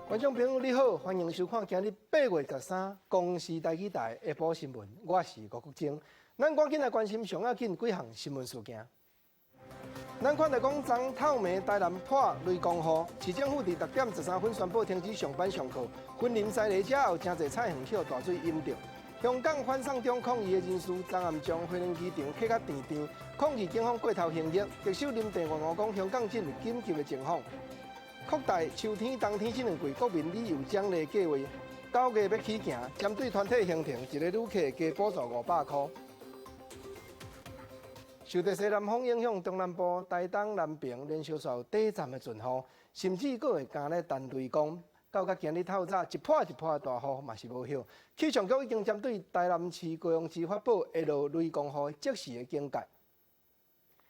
觀眾朋友你好，歡迎收看今日8月13公視台語台下晡新聞，我是吳國晶。咱趕緊來關心上要緊幾項新聞事件。咱看著講，昨透暝台南破雷公雨，市政府佇6點13分宣布停止上班上課。雲林西螺遮有誠濟菜園予大水淹著。香港反送中抗議的人士，昨暗將飛行機場客甲甜甜，抗議警方過頭行動。特首林鄭月娥講，香港進入緊急的情況。擴大秋天、冬天這兩季國民旅遊獎勵計劃，9月欲起行，針對團體行程，一個旅客加補助500箍。受著西南風影響，中南部台東南平連續受短暫的陣雨，甚至閣會加咧彈雷公。到甲今日透早一破一破的大雨嘛是無歇。氣象局已經針對台南市、高雄市發布會落雷公雨即時的警戒。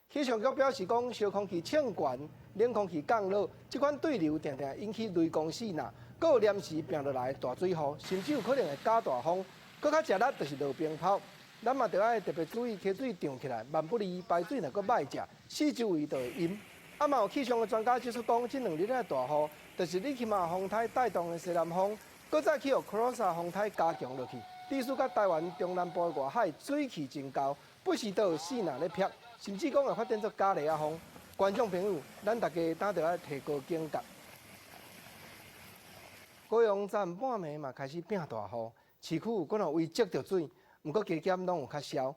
氣象局表示講，小空氣衝懸，冷空氣降落，這款對流定定引起雷公四若，閣有臨時變落來大水雨，甚至有可能會加大風，閣較食力就是落冰雹。咱嘛著愛特別注意溪水漲起來，萬不利排水若閣䆀食，四周圍都會淹。啊嘛有氣象的專家指出講，這兩日的大雨，就是利奇馬風颱帶動的西南風，閣再去予克羅薩風颱加強落去，致使佮台灣中南部的外海水氣真厚，不時都有四若咧劈，甚至講會發展做伽利亞風。觀眾朋友，咱大家當著愛提高警覺。高雄昨暗半暝嘛開始變大雨，市區有幾若位積著水，毋過加減攏有較消。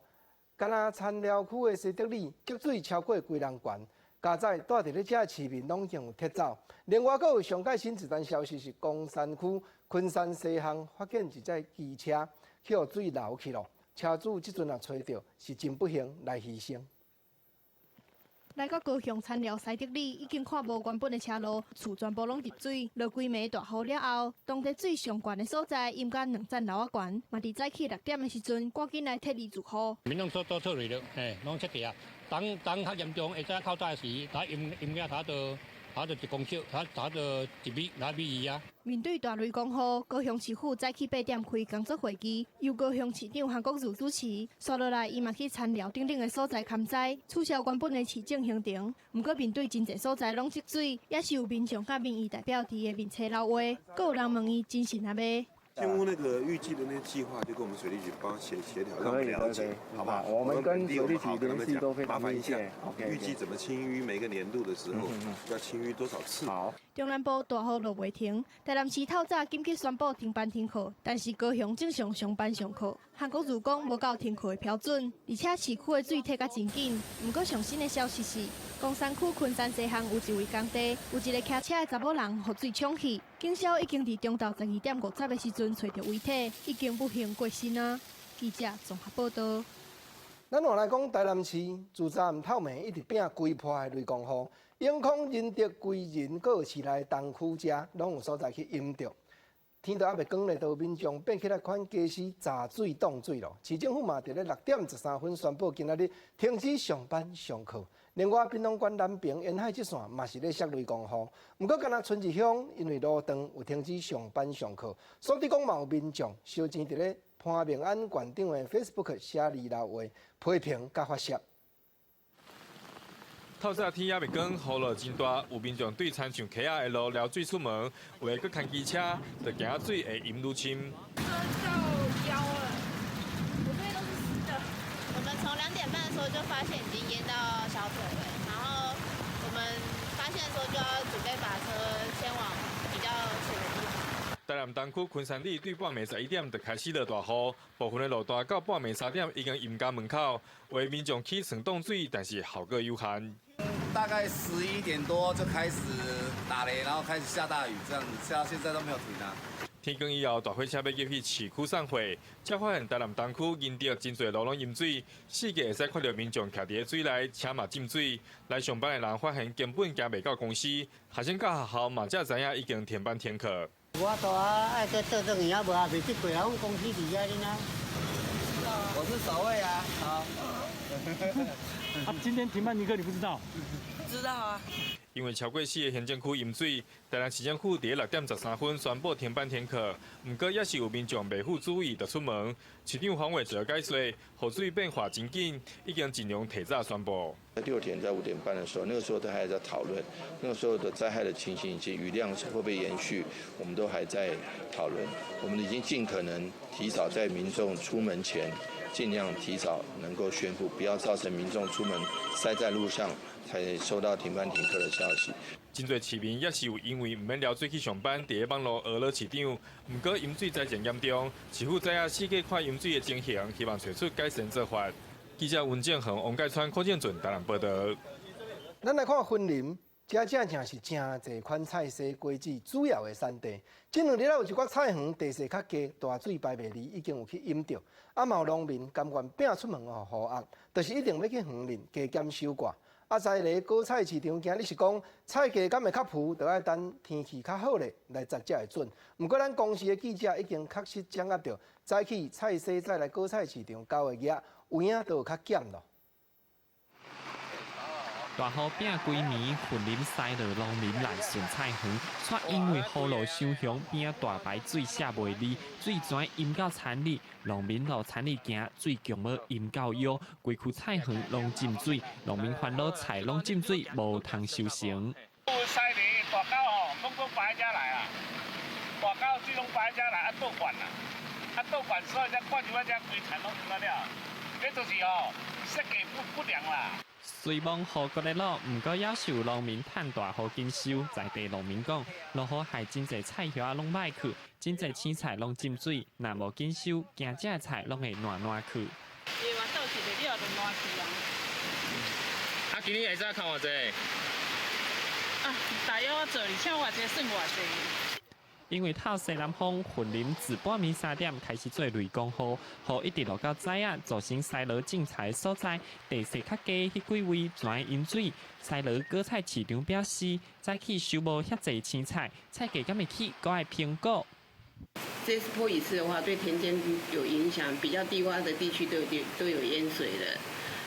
敢若田寮區的西德里積水超過規人懸，佳哉住佇咧遮的市民攏已經有撤走。另外，閣有上蓋新一單消息是，岡山區昆山西巷發現一隻機車去予水流去咯，車主這陣若揣著是真不幸來犧牲。來到高雄田寮西德里，已經看無原本的車路，厝全部攏入水。落規暝大雨了後，當地水上懸的所在淹甲兩層樓仔懸。嘛佇早起6點的時陣，趕緊來撤離住戶。民眾都都撤離了，嘿，攏撤掉啊。當當較嚴重，會使較早時，它淹淹了差不多差不多1公尺，差差不多1米2米2啊。面對大雷公雨，高雄市府早起8點開工作會議，由高雄市長韓國瑜主持。紲落來，伊嘛去田寮等等的所在勘災，取消原本的市政行程。毋過面對真濟所在攏積水，也是有民眾佮民意代表佇伊面前留話，閣有人問伊真信抑未？進入那個預計的那計劃，就跟我們水利局幫協協調，讓我們了解，好不好？我們跟水利局聯繫都非常密切。預計怎麼清淤？每個年度的時候要清淤多少次？好。中南部大雨落袂停，台南市透早緊急宣布停班停課，但是高雄正常上班上課。韓國瑜講無到停課的標準，而且市區的水退甲真緊。毋過上新的消息是，岡山區昆山西巷有一位工地，有一个騎車的查某人予水沖去，警消已經佇中晝12點50的時陣揣著遺體，已經不幸過身啊。記者綜合報道。咱換來講，台南市自昨暗透暝一直變規破的雷公雨，永康、仁德、歸仁，閣有市內東區遮，攏有所在去淹著。天都猶未光咧，就有民眾爬起來款家私閘水擋水咯。市政府嘛佇咧6點13分宣布，今仔日停止上班上課。另外，屏東縣南平沿海這線嘛是咧落雷公雨，毋過敢若春日鄉因為路斷有停止上班上課，所以講嘛有民眾燒錢佇咧潘明安縣長的 Facebook 寫字留話批評佮發洩。透早天猶未光，雨落真大，有民眾對親像溪仔的路撩水出門，有的閣牽機車，就驚水會淹愈深。到腰了，我這邊都是濕的。我們從2點半的時候就發現已經淹到小腿了，然後我們發現的時候就要準備把車先往比較淺的地方。台南東區昆山里對半暝11點就開始落大雨，部分的路段到半暝3點已經淹到門口，有民眾起床擋水，但是效果有限。大概11點多就開始打雷，然後開始下大雨，這樣子下到現在都沒有停啊。天光以後，大貨車欲入去市區送貨，才發現台南東區仁德真濟路攏淹水，四界會使看著民眾徛佇咧水內，車嘛浸水。來上班的人發現根本行袂到公司，學生佮學校嘛才知影已經停班停課。我都啊愛閣倒轉去啊，無啊袂得過啊，阮公司佇遐恁啊。我是守衛啊，好。啊，今天停班停課你不知道？知道啊。因為超過四个行政區淹水，台南市政府佇6點13分宣布停班停課。毋過也是有民眾袂赴注意就出門。市長黃偉哲解說，雨水變化真緊，已經盡量提早宣布。在6點在5點半的時候，那個時候都還在討論，那個時候的災害的情形以及雨量會不會延續，我們都還在討論。我們已經盡可能提早在民眾出門前，盡量提早能夠宣布，不要造成民眾出門塞在路上，才收到停班停課的消息。真濟市民也是有因為毋免撩水去上班，佇咧網路訛鬧市長。毋過淹水災情嚴重，市府知影四界看淹水的情形，希望揣出改善做法。記者溫正恆、王蓋川、柯建俊台南報導。咱來看雲林，這正正是誠濟款菜蔬果子主要的產地。這兩日有一寡菜園地勢較低，大水排袂離，已經有去淹著。啊，嘛有農民甘願拚出門予雨壓，就是一定欲去園林加減收割。啊，在咧果菜市場今日是講菜價敢會較浮，就愛等天氣較好咧來摘才會準。毋過咱公視的記者已經確實掌握著，早起菜市再來果菜市場交易額有影都有較減咯。大雨拚規暝，雲林西螺農民來巡菜園，卻因為雨路傷強，邊仔大排水卸袂離，水泉淹到田裡，農民路田裡行，水強欲淹到腰，規區菜園攏浸水，農民煩惱菜攏浸水，無通收成。西螺大溝吼，攏總排遮來啊，大溝水攏排遮來，啊倒灌啊，啊倒灌，所以才灌入來遮規田攏淹了，這就是吼設計不良啦。雖罔雨閣咧落，毋過也是有農民趁大雨緊收。在地農民講，落雨害真濟菜葉仔攏歹去，真濟青菜攏浸水，若無緊收，驚這菜攏會爛爛去。伊話倒去就了就爛去啊。啊，今年會使扣偌濟？啊，大約我做，而且偌濟算偌濟。因為透西南風，雲林自半暝3點開始做雷公雨，雨一直落到早仔，造成西螺種菜所在地勢較低，彼幾位全淹水。西螺果菜市場表示，早起收無遐濟青菜，菜價敢會起，閣愛評估。這次潑一次的話，對田間有影響，比較低窪的地區都有淹水了。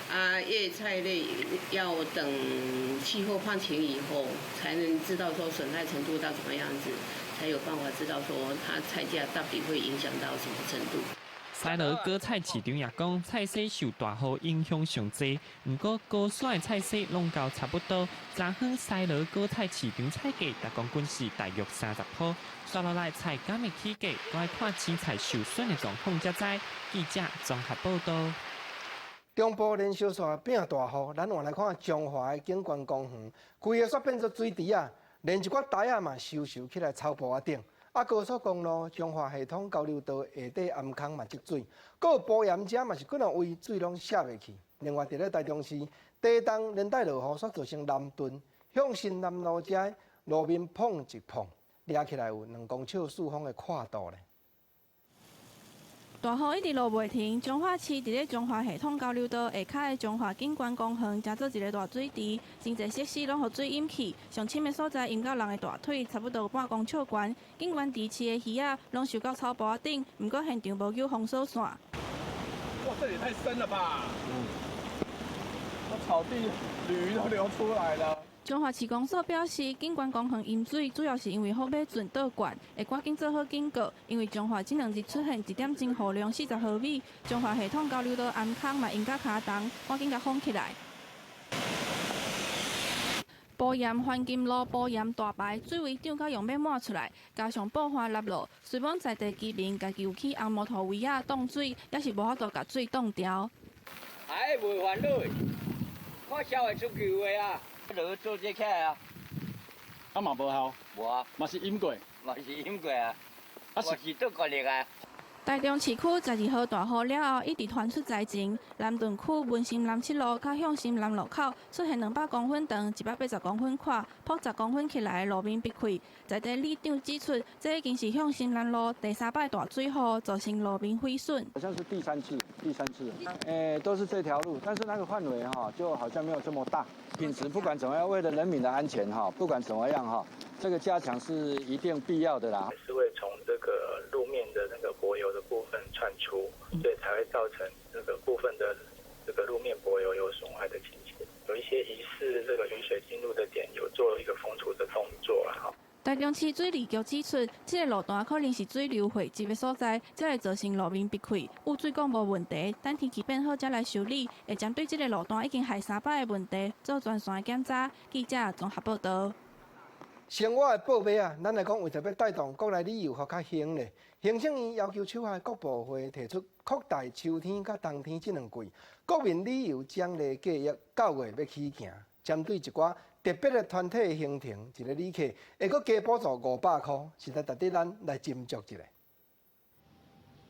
啊，葉菜類要等氣候放晴以後，才能知道說損害程度到怎麼樣子。才有辦法知道說它菜價到底會影響到什麼程度。西螺果菜市場也講，菜市受大雨影響上濟，毋過高山的菜市攏夠差不多。昨昏西螺果菜市場菜價逐公斤是大約30塊，煞落來菜敢會起價，閣愛看青菜受損的狀況才知。記者綜合報導。中部連續煞變大雨，咱換來看彰化的景觀公園，規个煞變做水池啊！連一寡台仔嘛收收起來草埔仔頂，啊高速公路彰化系統交流道下底頷坑嘛積水，閣有埔鹽遮嘛是幾若位水攏卸袂去。另外佇咧台中市，台東連帶落雨，煞造成南屯向新南路遮路面碰一碰，掠起來有2公尺四方的闊度咧。大雨一直落袂停，彰化市佇咧彰化系統交流道下跤的彰化景觀公園，成做一个大水池，真濟設施攏予水淹去，上深的所在淹到人的大腿，差不多有半公尺懸。景觀池飼的魚仔攏收到草埔仔頂，毋過現場無救封鎖線。哇，這也太深了吧！嗯，草地魚都流出來了。彰化市公所表示，景觀公園淹水主要是因為雨馬船倒灌，會趕緊做好警告。因為彰化這兩日出現1點鐘雨量40毫米，彰化系統交流道頷坑嘛淹甲跤重，趕緊共封起來。埔鹽環金路埔鹽大排水位漲到用欲滿出來，加上布花立落，雖罔在地居民家己有起紅摩托圍仔擋水，也是無法度共水擋牢。還袂煩惱，看消會出球的啊！落做這起來啊！啊嘛無效，無啊，嘛是淹過，嘛是淹過啊，啊是做決力啊。台中市區12號大雨了後，一直傳出災情。南屯區文心南七路佮向心南路口出現200公分長、180公分闊、曝10公分起來的路面壁開。在地里長指出，這已經是向心南路第三擺大水雨，造成路面毀損。好像是第三次，第三次，都是這條路，但是那個範圍哈，就好像沒有這麼大。品質不管怎麼樣，為了人民的安全哈，不管怎麼樣哈，這個加強是一定必要的啦。是會從這個路面的那個柏油的部分竄出，所以才會造成那個部分的這這個路面柏油有損壞的情形，有一些疑似這個雨水進入的點，有做一個封堵的動作啦。台中市水利局指出，這个路段可能是水流匯集的所在，才會造成路面埤開。污水講無問題，等天氣變好才來修理，會針對這个路段已經害300个問題做全線的檢查。記者綜合報導。生活的報備啊，咱來講為著欲帶動國內旅遊閣較興咧，行政院要求手下各部會提出擴大秋天佮冬天這兩季國民旅遊獎勵計劃，9月欲起行。針對一寡特別的團體的行程，一个旅客會閣加補助500箍，實在值得咱來斟酌一下。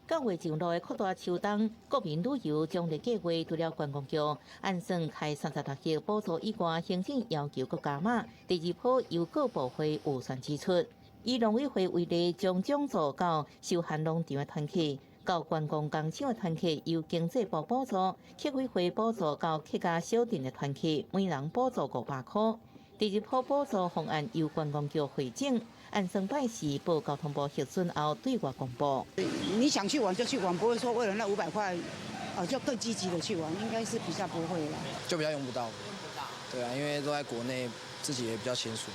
9月上路的擴大秋冬國民旅遊獎勵計劃，除了觀光局按算開36億補助以外，行政要求閣加碼。第二波由各部會預算支出，以農委會為例，將獎助到休閒農場的團客，到觀光工廠的團客由經濟部補助，客委會補助到客家小鎮的團客，每人補助500箍。第二波補助方案由觀光局匯總，按算拜四報交通部核准後對外公布。你想去玩就去玩，不會說為了那500塊，哦就更積極的去玩，應該是比較不會啦。就比較用不到，對啊，因為都在國內，自己也比較清楚，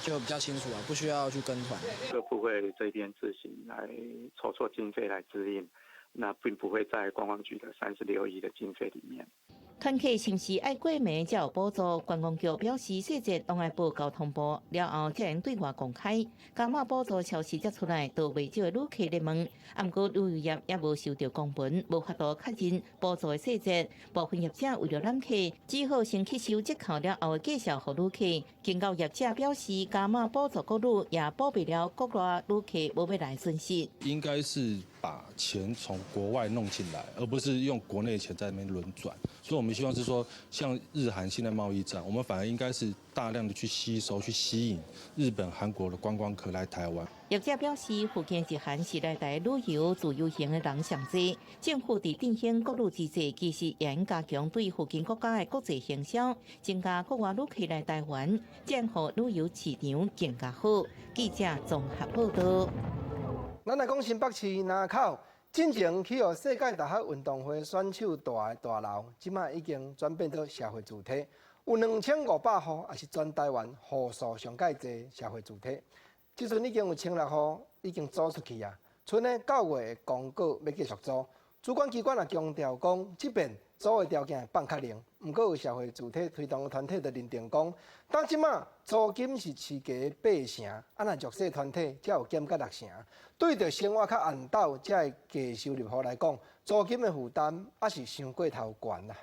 就比較清楚啊，不需要去跟團。各部會這邊自行來籌措經費來支應，那並不會在觀光局的36億的經費裡面。團客是毋是愛過暝才有補助？觀光局表示細節攏愛報交通部，了後才會對外公開。加碼補助消息才出來，就袂少的旅客咧問。毋過旅遊業猶無收著公文，無法度確認補助的細節。部分業者為著攬客，只好先吸收折扣了後的介紹予旅客。經到業者表示，加碼補助國旅也補袂了國內旅客無欲來損失。應該是把錢從國外弄進來，而不是用國內錢在那邊輪轉。所以，我們希望是說，像日韓現在貿易戰，我們反而應該是大量的去吸收、去吸引日本、韓國的觀光客來台灣。業者表示，附近日韓是來台旅遊自由行的人上濟，政府佇振興國旅之際，其實也應加強對附近國家的國際行銷，增加國外旅客來台灣，這樣予旅遊市場更加好。記者綜合報導。咱來講新北市林口，進前去予世界大學運動會選手蹛的大樓，這馬已經轉變做社會住宅，有2500戶，也是全台灣戶數上蓋濟社會住宅。這陣已經有1600戶已經租出去啊，賰呢9月公告欲繼續租，主管機關也強調講，這遍租的條件會放較靈。毋過有社會住宅推動團體就認定講，當這馬租金是市價八成，啊若弱勢團體才有減甲六成。對著生活較絚斗這个低收入戶來講，租金的負擔猶是傷過頭懸啦。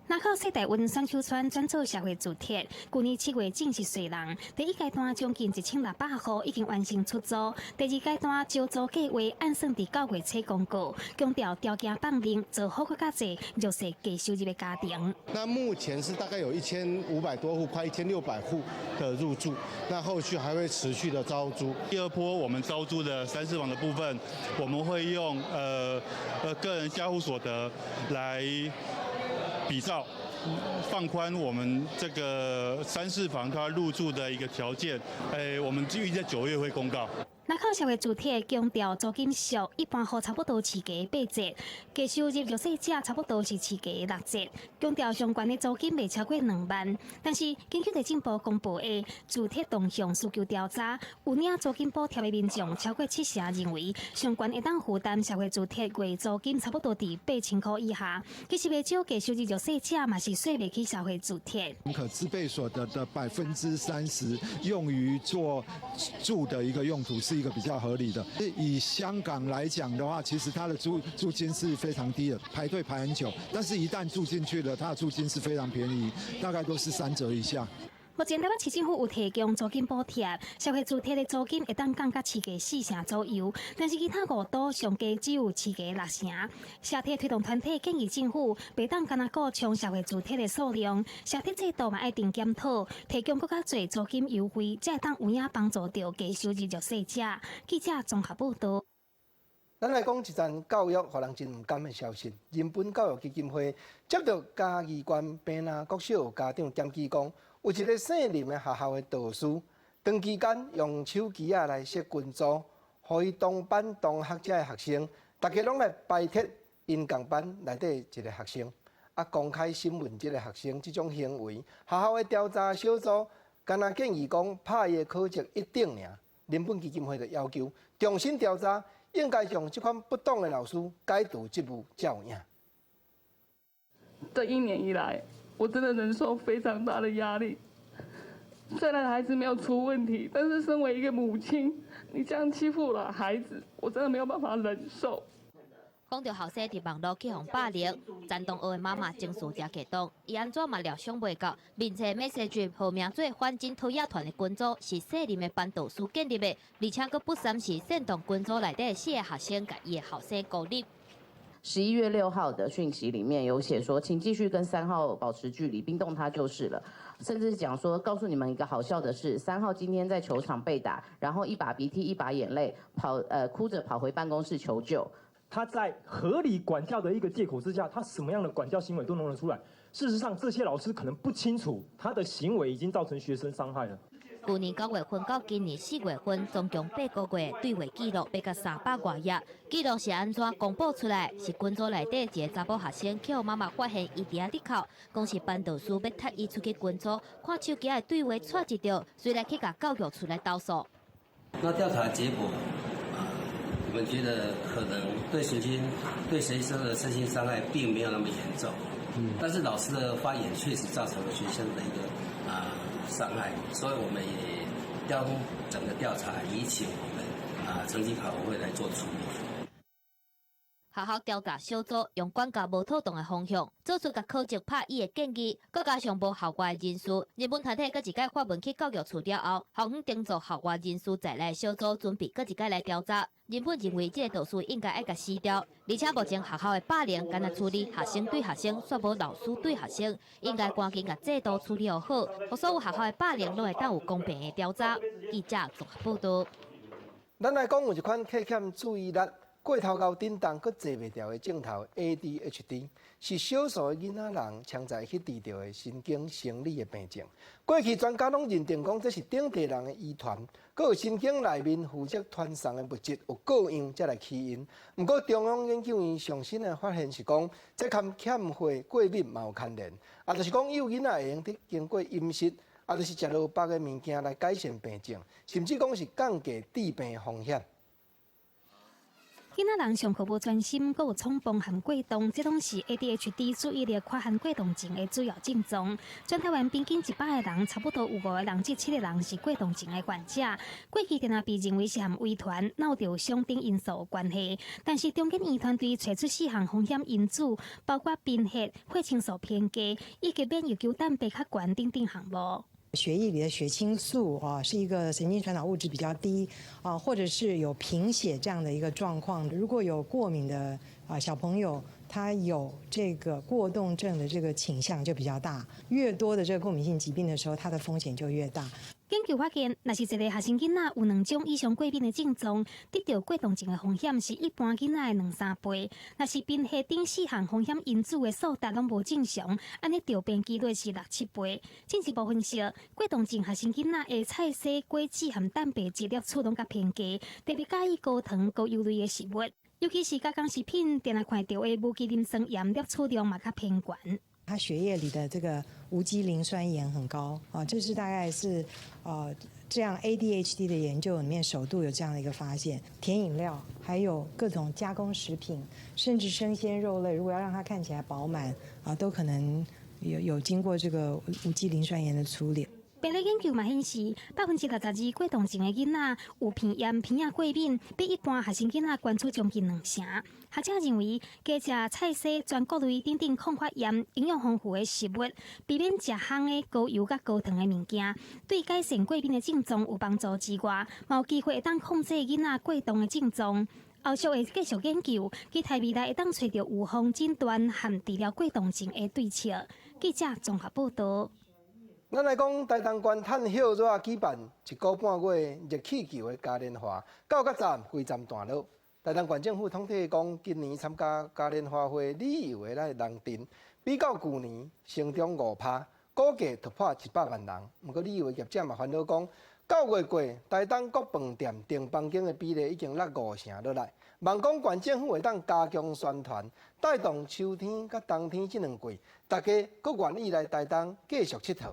林口世大運選手村轉做社會住宅，舊年7月正式縒人。第一階段將近1600戶已經完成出租，第二階段招租計劃按算佇9月初公告，強調條件放靈，造福閣較濟弱勢低收入的家庭。那目前是大概有1500多戶，快1600戶的入住，那後續還會持續的招租。第二波我們招租的三四房的部分，我們會用個人家戶所得來比照放寬我們這個三四房它入住的一個條件，我們預計在9月會公告。林口社會住宅強調租金俗，一般戶差不多市價八折，低收入弱勢者差不多是市價六折。強調上懸的租金袂超過2萬，但是根據地政部公布的住宅動向需求調查，有領租金補貼的民眾超過70%認為上懸會當負擔社會住宅月租金差不多佇8000箍以下。其實袂少低收入弱勢者嘛是稅袂起社會住宅。可支配所得的30%用於做住的一個用途是一個比較合理的。以香港來講的話，其實它的租金是非常低的，排隊排很久，但是一旦住進去了，它的租金是非常便宜，大概都是3折以下。目前台北市政府有提供租金補貼，社會住宅的租金會當降到市價4成左右，但是其他五都上低只有市價六成。社宅推動團體建議政府，袂當干焦顧衝社會住宅的數量，社宅制度嘛愛定檢討，提供閣較濟租金優惠，才會當有影幫助著低收入弱勢者。記者綜合報導。咱來講一層教育，予人真毋甘的消息。人本教育基金會接著嘉義縣坪林國小家長檢舉講，有一个姓林的學校的導師，長期間用手機仔來設群組，予伊同班同學這的學生，逐家攏來排鐵 𪜶仝班內底一个學生，啊公開審問這个學生這種行為，學校的調查小組敢若建議講拍伊的考績一等爾。人本基金會就要求重新調查，應該將這款不當的老師解除職務才有影。這一年以來，我真的忍受非常大的壓力。雖然孩子沒有出問題，但是身為一個母親，你這樣欺負了孩子，我真的沒有辦法忍受。講著學生佇網路去予霸凌，陳同學的媽媽情緒誠激動，伊按怎嘛料想袂到，面冊 message 號名做反真討厭團的群組是卸任的班導師建立的，而且閣不三時煽動群組內底四个學生共伊的後生孤立。 11月6號的訊息裡面有寫說，請繼續跟3號保持距離，冰凍他就是了。甚至講說，告訴你們一個好笑的事，3號今天在球場被打，然後一把鼻涕一把眼淚，哭着跑回辦公室求救。他在合理管教的一個借口之下，他什麼樣的管教行為都弄得出來。事實上，這些老師可能不清楚他的行為已經造成學生傷害了。去年9月份到今年4月份，總共8個月對話記錄爬到300外頁。記錄是按怎公布出來？是群組內底一個查某學生予媽媽發現伊佇遐咧哭，講是班導師欲踢伊出去群組，看手機的對話掣一著，隨來去共教育處來投訴。那調查結果，我們覺得可能對學生對學生的身心傷害並沒有那麼嚴重，但是老師的發言確實造成了學生的一個傷害，所以我們也將整個調查移請我們成績考核會來做處理。學校調查小組用管教無妥當的方向，做出共考績拍乙的建議，閣加上無校外人士，人本團體閣一擺發文去教育處了後，校方定做校外人士在內的小組準備閣一擺來調查。人本認為這个導師應該愛共辭掉，而且目前學校的霸凌，干焦處理學生對學生，煞無老師對學生，應該趕緊共制度處理好，予所有學校的霸凌攏會當有公平的調查。記者綜合報導。咱來講有一款缺欠注意力過頭𠢕振動，閣坐袂牢的症頭 ADHD，是少數的囡仔人潛在去治著的神經生理的病症。過去專家攏認定講這是頂代人的遺傳，閣有神經內面負責傳送的物質有過量才來起因。毋過中央研究院上新的發現是講，這佮欠血過敏嘛有牽連，啊，就是講有囡仔會用得經過飲食，啊，就是食落腹的物件來改善病症，甚至講是降低致病風險。囡仔人上課無專心，閣有衝動和過動，這攏是 ADHD 注意力缺陷過動症的主要症狀。全台灣平均100個人，差不多有5個人至7個人是過動症的患者。過去定定被認為是和遺傳、腦受傷等因素有關係，但是中研院團隊揣出四項風險因子，包括貧血、血清素偏低以及免疫球蛋白較懸等等項目。血液裡的血清素啊，是一個神經傳導物質比較低啊，或者是有貧血這樣的一個狀況。如果有過敏的啊小朋友，他有這個過動症的這個傾向就比較大。越多的這個過敏性疾病的時候，它的風險就越大。研究發現，若是一个學生囡仔有兩種以上過敏的症狀，得著過動症的風險是一般囡仔的兩三倍。若是貧血等四項風險因子的數值攏無正常，按呢著病幾率是六七倍。進一步分析，過動症學生囡仔的菜色、果子和蛋白質攝取攏較偏低，特別佮意高糖、高油類的食物，尤其是加工食品，定定看著的無機磷酸鹽攝取量嘛較偏懸。他血液裡的這個無機磷酸鹽很高啊，這是大概是這樣 ADHD 的研究裡面首度有這樣的一個發現。甜飲料，還有各種加工食品，甚至生鮮肉類，如果要讓它看起來飽滿啊，都可能有經過這個無機磷酸鹽的處理。病理研究嘛顯示，62%過動症的囡仔有鼻炎、鼻仔過敏，比一般學生囡仔懸出將近兩成。學者認為，加食菜色、全穀類等等抗發炎、營養豐富的食物，避免食烘的高油佮高糖的物件，對改善過敏的症狀有幫助之外，嘛有機會會當控制囡仔過動的症狀。後續會繼續研究，期待未來會當揣著預防診斷和治療過動症的對策。記者綜合報導。咱來講，台東縣趁歇熱舉辦一個半月熱氣球的嘉年華，到甲昨暗規站斷落。台東縣政府統計講，今年參加嘉年華會旅遊的人陣，比較舊年成長5%，估計突破100萬人。毋過旅遊業者嘛煩惱講，九月過，台東各飯店訂房間的比例已經落5成落來，望講縣政府會當加強宣傳，帶動秋天佮冬天這兩季，大家閣願意來台東繼續𨑨迌。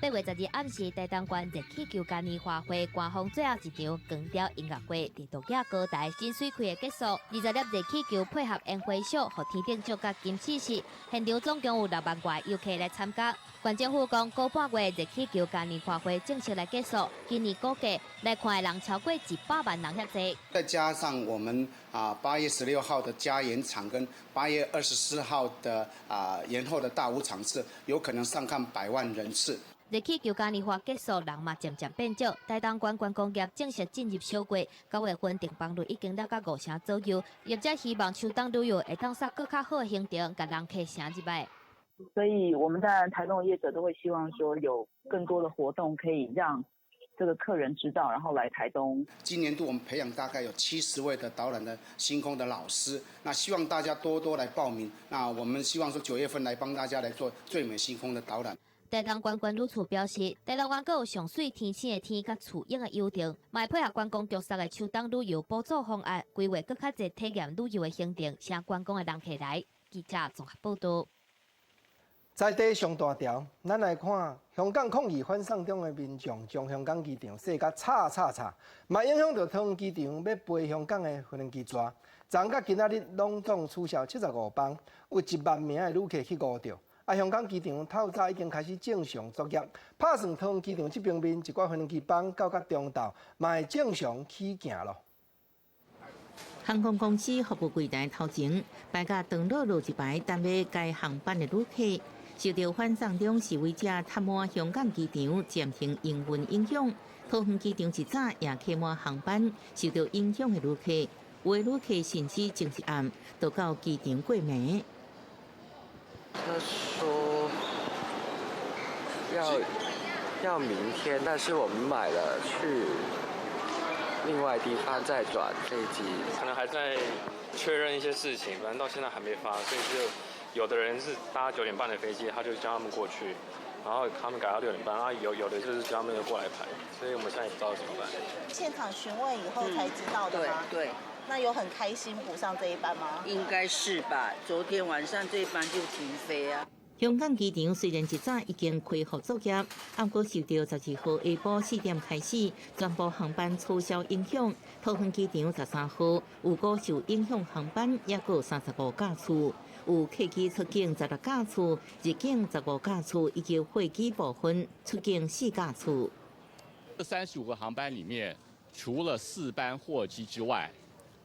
8月12暗時，台東縣熱氣球嘉年華會官方最後一場光雕音樂會，佇獨野高台真媠開的結束。20粒熱氣球配合煙花秀，予天頂照甲金絲絲。現場總共有6萬外遊客來參加。縣政府講，古半月熱氣球嘉年華會正式來結束。今年估計來看的人超過100萬人遐濟。再加上我們8月16號的加演場跟8月24號的延後的大武場次，有可能上看百萬人次。熱氣球嘉年華結束，人嘛漸漸變少。台東縣觀光業正式進入小季，9月份訂房率已經達到5成左右。業者希望秋冬旅遊會當設閣較好的行程，共人客城入來。所以我們當然台東業者都會希望說有更多的活動可以讓這個客人知道，然後來台東。今年度我們培養大概有70位的導覽的星空的老師，那希望大家多多來報名。那我們希望說9月份來幫大家來做最美星空的導覽。台東縣觀旅處表示，台東縣閣有上媠天星的天佮翠湧的遊程，嘛會配合觀光局設的秋冬旅遊補助方案，規劃閣較濟體驗旅遊的行程，請觀光的人客來。記者綜合報道。在地上大條，咱來看香港抗議反送中的民眾，將香港機場踅甲吵吵吵，嘛影響著桃園機場欲飛香港的飛機逝。昨昏佮今仔日攏總取消75班，有1萬名的旅客去誤著。啊，香港機場透早已經開始正常作業，拍算桃園機場這邊面一寡飛機班到甲中晝，嘛會正常起行囉。航空公司服務櫃台頭前排甲長落落一排等欲改航班的旅客，受著反送中示威者癱瘓香港機場暫停營運影響，桃園機場一早也客滿航班，受著影響的旅客，有的旅客甚至前一暗就到機場過暝。他說要明天，但是我們買了去另外地方再轉飛機，可能還在確認一些事情，反正到現在還沒發，所以就有的人是搭9點半的飛機，他就叫他們過去，然後他們改到6點半，然後有的就是叫他們過來排，所以我們現在也不知道怎麼辦。現場詢問以後才知道的嗎？對。對。那有很開心補上這一班嗎？應該是吧，昨天晚上這班就停飛啊。香港機場雖然一早已經恢復作業，毋過受著12號下晡4點開始全部航班取消影響，桃園機場13號有個受影響航班抑閣35架次，有客機出境16架次，入境15架次，以及貨機部分出境4架次。這35個航班裡面，除了4班貨機之外，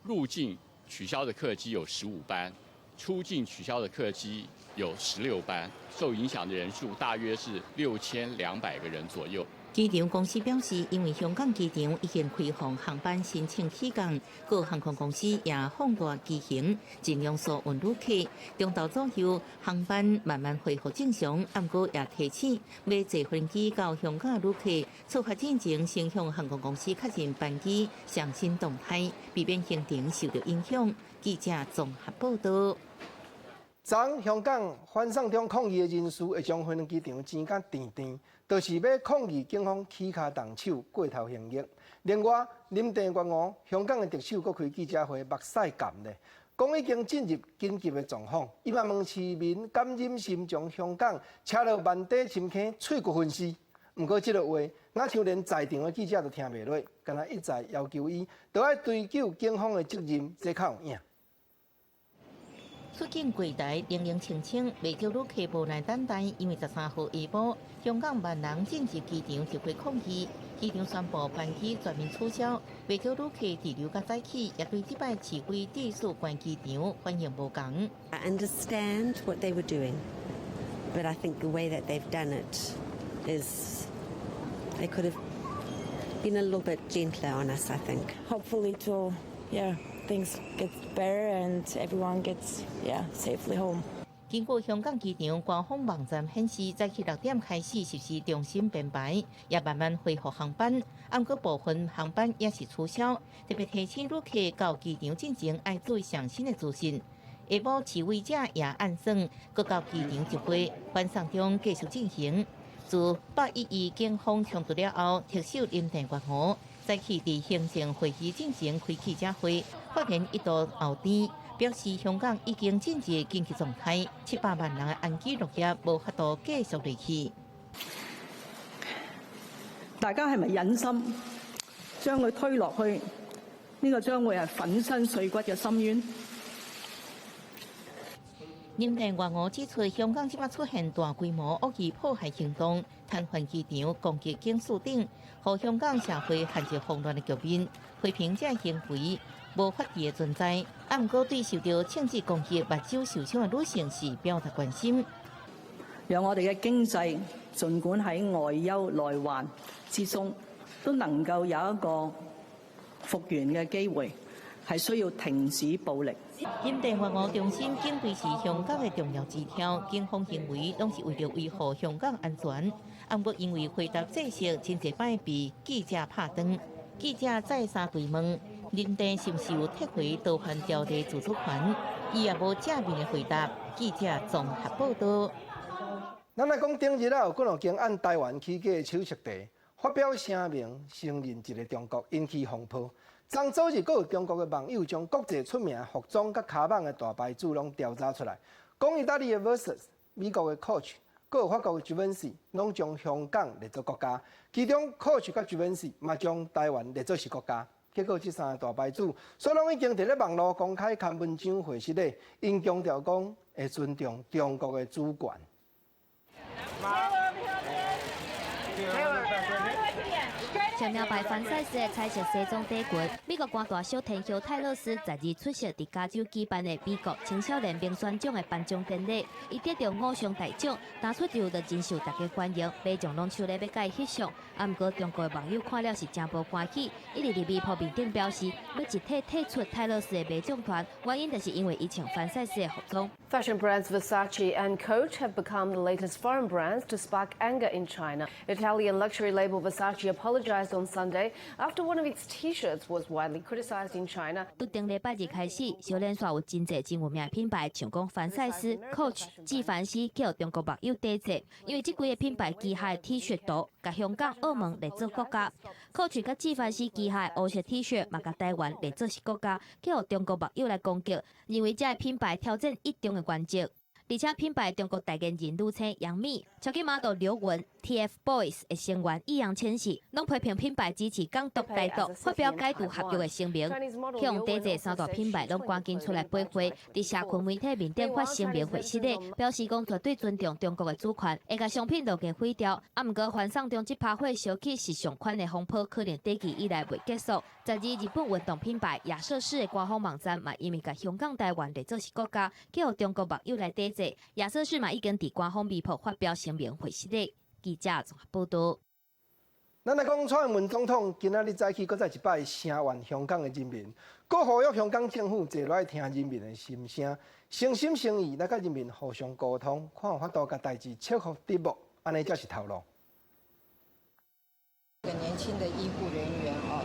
入境取消的客機有15班，出境取消的客機有16班，受影響的人數大約是6200個人左右。機場公司表示，因為香港機場已經開放航班申請起降，各航空公司也放大機型，盡量疏運旅客。中晝左右航班慢慢恢復正常，毋過也提醒，欲坐飛機到香港旅客出發之前，先向航空公司確認班機上新動態，避免行程受著影響。記者綜合報道。昨香港反送中抗議的人士會將飛機場煎甲甜甜，就是欲抗議警方起跤動手過頭行刑。另外，林鄭月娥香港的特首閣開記者會，目屎乾咧，講已經進入緊急的狀況。伊嘛問市民敢忍心將香港車落萬底深坑碎骨分屍？毋過這个話，若像連在場的記者都聽袂落，敢若一再要求伊，著愛追究警方的責任，這較有影。出境櫃台冷冷清清，袂少旅客無奈等待，因為13號下晡，香港萬人進入機場集會抗議，機場宣布班機全面取消，袂少旅客滯留佮早起，也對這擺示威秩序關機場反應無仝。 I understand what they were doing, but I think the way that they've done it is they could have been a little bit gentler on us, I think. Hopefully to, yeah, things get better and everyone gets, yeah, safely home. 根據香港機場官方網站顯示，早起6點開始實施重新編排，也慢慢恢復航班。毋過部分航班也是取消。特別提醒旅客到機場進前愛注意上新的資訊。下晡示威者也按算閣到機場集會，反送中繼續進行。自811警方衝突了後，特首林鄭月娥。早起佇行政會議進前開記者會，發言一度後甜，表示香港已經進入緊急狀態，700萬人的安居樂業無法度繼續落去。大家係咪忍心將佢推落去呢個將會係粉身碎骨嘅深淵？林鄭月娥指出，香港這擺出現大規模惡意破壞行動，癱瘓機場、攻擊警署等，予香港社會陷入慌亂的局面，批評這行為無法治的存在。啊，毋過對受到政治攻擊、目睭受傷的女性是表達關心。讓我哋嘅經濟儘管喺外憂內患之中，都能夠有一個復原嘅機會，係需要停止暴力。林鄭月娥重申，警隊是香港的重要支柱，警方行為攏是為著維護香港安全。啊，毋過因為回答制式真濟擺被記者拍斷，記者再三追問林鄭是毋是有撤回逃犯條例自主權，伊也無正面的回答。記者綜合報道。咱來講，頂日啊，有幾兩間按台灣起家的手術茶發表聲明，承認一個中國，引起風波。昨早日，閣有中國的網友將國際出名服裝佮跤網的大牌子攏調查出來，講意大利的 Versace、美國的 Coach、閣有法國的 Givenchy，攏將香港列做國家。其中 Coach 佮 Givenchy 嘛將台灣列做是國家。結果這三个大牌子，所攏已經佇咧網路公開刊文章回釋咧，𪜶強調講會尊重中國的主權。前名牌凡賽斯的彩色西裝短裙，美國歌大小天后泰勒絲12出席佇加州舉辦的美國青少年評選獎的頒獎典禮，伊得著五項大獎，當出場就真受大家歡迎，民眾攏手咧欲共伊翕相。啊，毋過中國的網友看了是誠無歡喜，一直佇微博面頂表示欲一體退出泰勒絲的陪審團，原因就是因為伊穿凡賽斯的服裝。 Fashion brands Versace and Coach have become the latest foreign brands to spark anger in China. Italian luxury label Versace apologized on Sunday after one of its T-shirts was widely criticized in China. 對頂禮拜日開始，小連續有真濟真有名品牌，像講凡賽斯、Coach、紀梵希，去予中國網友抵制，因為這幾个品牌旗下的 T 恤圖，共香港、澳門列做國家；Coach 佮紀梵希旗下的烏色 T 恤嘛，共台灣列做是國家，去予中國網友來攻擊，認為這个品牌挑戰一中的原則。而且品牌中國代言人女星楊冪、超級 model 劉雯、TFBOYS 的成員易烊千璽，攏批評品牌支持港獨、台獨，發表解除合約的聲明。去予抵制三大品牌攏趕緊出來駁回，佇社群媒體面頂發聲明回釋咧，表示講絕對尊重中國的主權，會共商品落架毀掉。啊，毋過反送中這趴火燒起時尚圈的風波，可能短期以來袂結束。12日本運動品牌亞瑟士的官方網站嘛，因為共香港、台灣列做是國家，去予中國網友來抵制。亞瑟士嘛已經佇官方微博發表聲明回釋咧。記者綜合報道。咱來講，蔡英文總統今仔日早起，閣再一擺聲援香港的人民，閣呼籲香港政府坐落來聽人民的心聲，誠心誠意來佮人民互相溝通，看有法度共代誌切予得無，按呢才是頭路。一個年輕的醫護人員哦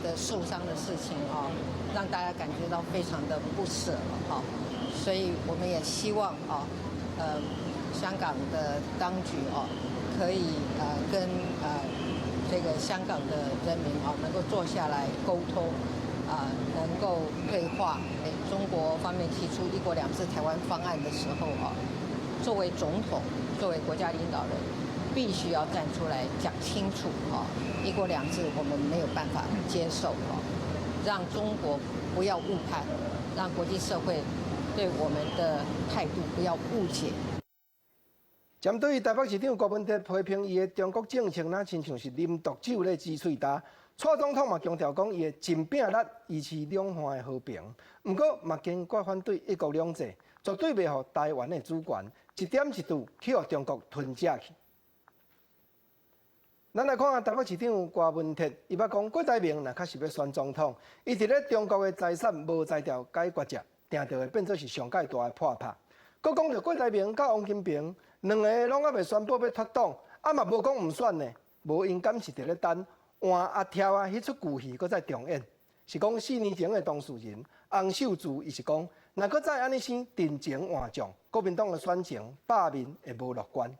的受傷的事情哦，讓大家感覺到非常的不捨哈，所以我們也希望啊，香港的當局哦，可以跟這個香港的人民啊，能夠坐下來溝通啊，能夠對話。中國方面提出一國兩制台灣方案的時候啊，作為總統，作為國家領導人，必須要站出來講清楚啊，一國兩制我們沒有辦法接受啊，讓中國不要誤判，讓國際社會對我們的態度不要誤解。針對台北市長柯文哲批評伊的中國政策，若親像是啉毒酒咧擠喙焦。蔡總統嘛強調講，伊會盡拚力維持兩岸的和平，毋過嘛堅決反對一國兩制，絕對袂予台灣的主權一點一度去予中國吞食去。咱來看下台北市長柯文哲，伊捌講郭台銘若確實欲選總統，伊佇咧中國的財產無才調解決者，定著會變做是上蓋大的破拍。閣講著郭台銘佮王金平兩个攏猶未宣布欲脫黨，啊嘛無講毋選呢，無𪜶敢是佇咧等換阿跳啊？彼齣舊戲閣再重演，是講4年前的當事人洪秀柱，伊是講，若閣再按呢生陣前換將，國民黨的選情罷免會無樂觀。